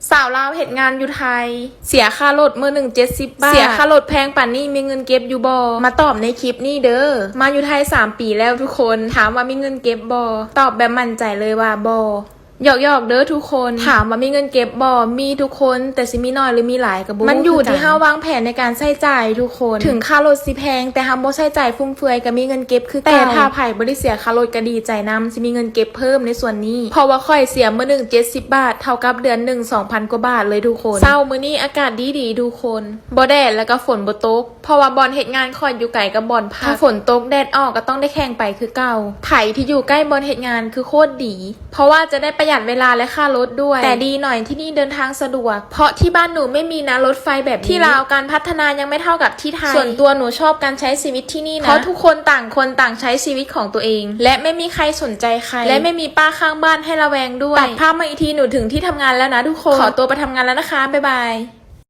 ສາວລາວເຮັດງານຢູ່ໄທ ເສຍຄ່າລົດມື້ໜຶ່ງເຈັດສິບບາດ. ເສຍຄ່າລົດແພງປານນີ້ມີເງິນເກັບຢູ່ບໍ່? ມາຕອບໃນຄລິບນີ້ເດີ. ມາຢູ່ໄທສາມປີແລ້ວທຸກຄົນ ຖາມວ່າມີເງິນເກັບບໍ່? ຕອບແບບໝັ້ນໃຈເລີຍວ່າບໍ່. ຫຍອກໆເດີທຸກຄົນ. ຖາມວ່າມີເງິນເກັບບໍ່? ມີທຸກຄົນ ແຕ່ຊິມີໜ້ອຍຫຼືມີຫຼາຍກໍບໍ່ຮູ້. ມັນຢູ່ທີ່ເຮົາວາງແຜນໃນການໃຊ້ຈ່າຍທຸກຄົນ. ເຖິງຄ່າລົດຊິແພງ ແຕ່ເຮົາບໍ່ໃຊ້ຈ່າຍຟຸມເຟືອຍກໍມີເງິນເກັບຄືເກົ່າ. ແຕ່ຖ້າໃຜບໍ່ໄດ້ເສຍຄ່າລົດກໍດີໃຈນຳ ຊິມີເງິນເກັບເພີ່ມໃນສ່ວນນີ້. ເພາະວ່າຂ້ອຍເສຍມື້ໜຶ່ງເຈັດສິບບາດ ເທົ່າກັບເດືອນໜຶ່ງສອງພັນກວ່າບາດເລີຍທຸກຄົນ. ເຊົ້າມື້ນີ້ອາກາດດີໆທຸກຄົນ ບໍ່ແດດແລ້ວກໍຝົນບໍ່ຕົກ. ເພາະວ່າບ່ອນເຮັດງານຂ້ອຍຢູ່ໄກກັບບ່ອນພັກ ຖ້າຝົນຕົກແດດອອກກໍຕ້ອງໄດ້ແຂ່ງໄປຄືເກົ່າ. ໃຜທີ່ຢູ່ໃກ້ບ່ອນເຮັດງານຄືໂຄດດີ ເພາະວ່າຈະໄດ້ປະຢັດເວລາ ແລະ ຄ່າລົດດ້ວຍ. ແຕ່ດີໜ້ອຍທີ່ນີ້ເດີນທາງສະດວກ ເພາະທີ່ບ້ານໜູໄມ່ມີນະລົດໄຟແບບນີ້. ທີ່ລາວການພັດທະນາຍັງໄມ່ເທົ່າກັບທີ່ໄທ. ສ່ວນຕົວໜູຊອບການໃຊ້ຊີວິດທີ່ນີ້ນະ ເພາະທຸກຄົນຕ່າງຄົນຕ່າງໃຊ້ຊີວິດຂອງຕົວເອງ ແລະ ໄມ່ມີໃຄສົນໃຈໃຄ ແລະ ໄມ່ມີປ້າຂ້າງບ້ານໃຫ້ລະແວງດ້ວຍ. ຕັດພາບມາອີກທີ ໜູເຖິງທີ່ທຳງານແລ້ວນະທຸກຄົນ. ຂໍຕົວໄປທຳງານແລ້ວນະຄະ ບາຍບາຍ.